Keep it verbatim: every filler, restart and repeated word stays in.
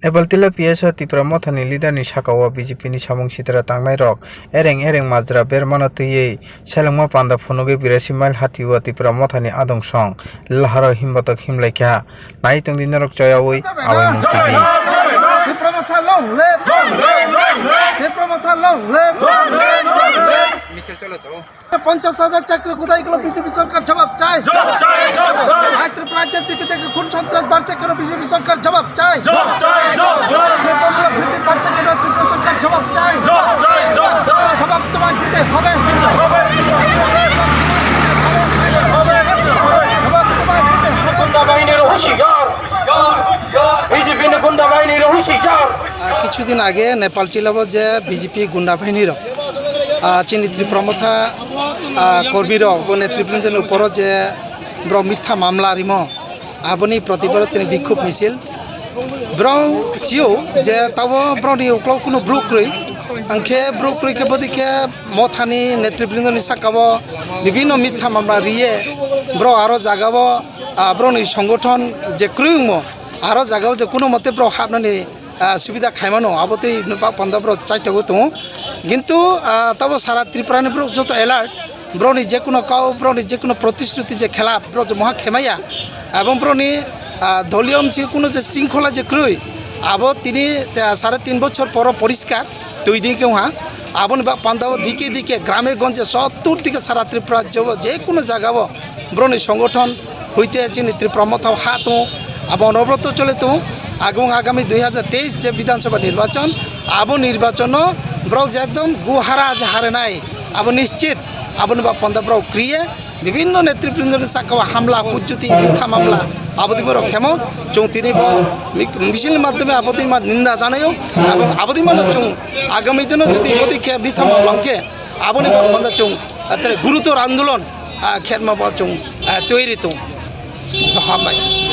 Nepal Tila P S o Tipra Mothani leader ni sakao B J P ni samung sitra tangnairok ereng ereng majra bermano twiwi selengma panda phunugwi birasi mile hatio Tipra Mothani adong song laharo himbatok himlaikha. Nai tongdi norok choyawi Awaimung T V. Tipra Motha long live! Tipra Motha long live! পঞ্চাশ হাজার চাকরি কোথায় গেল? বিজেপি সরকার জবাব চাই। জবাব চাই, জবাব চাই। আর ত্রিপুরা রাজ্যের দিকে থেকে খুন সন্ত্রাস বাড়ছে কেন? বিজেপি সরকার জবাব চাই। জবাব চাই, জবাব চাই। দ্রব্যমূল্য বৃদ্ধি পাচ্ছে কেন? ত্রিপুরা সরকার জবাব চাই। জবাব চাই, জবাব চাই। জবাব তোমায় দিতে হবে। দিতে হবে, দিতে হবে। জবাব তোমায় দিতে হবে। গুন্ডা বাহিনীর হুঁশিয়ার। বিজেপি গুন্ডা বাহিনীর হুঁশিয়ার। আহ, কিছুদিন আগে নেপাল টিলাবো যে বিজেপি গুন্ডা বাহিনীর, ah, chini Tipra Motha, ah, kormirok bo netribindoni uporo je borok mitha mamla rimo, aboni protibad tini bikhub misil. Borok sio je tabo borokni uklok kuno bru kwrwi, angkhe bru kwrwi khe bodi khe Mothani netribindoni sakao bibinno mitha mamla riye borok aro jagao, ah, borokni songothon je kwrwi wngmo aro jagao je kuno mote borok hapnani ah, subida khaimano, abo tei bak panda borok chaitogwi tongo. Kintu, ah, tabo sara Tripura ni borok joto alert, borokni jekuno kau, borokni jekuno protishruti je khelap, borok je moha khemaya, ebong borokni, ah, doliyo msi kuno je shringkhola je kwrwi, abo tini, ah, sare tin bochor poro poriskar twi di khe wngha. Aboni bak pandao dike dike grame gonje sottur dike sara Tripura jebo jekuno jagao borokni songothon hoite chini Tripura Motha ha tongo, abo onobroto chole tongo. Agong agami dui hajar teis je Bidhan Sabha nirbachon, abo nirbachono borok je ekdom guhara je harenai, abo nischit, aboni ba panda borok kriye bibinno netribindoni sakao hamla, hujjuti, mitha mamla, abo twi borok khemo. Chwng tini bo mi-, misil ni madhyome abo twi ma ninda janaio, abo, abo twi mano chwng agami dino jodi bodi khe mitha mamla hwnkhe, aboni ba panda chwng, ah, tere gurutor andolon, ah, khetma bo chwng, ah, twiwi tong. Doha bai.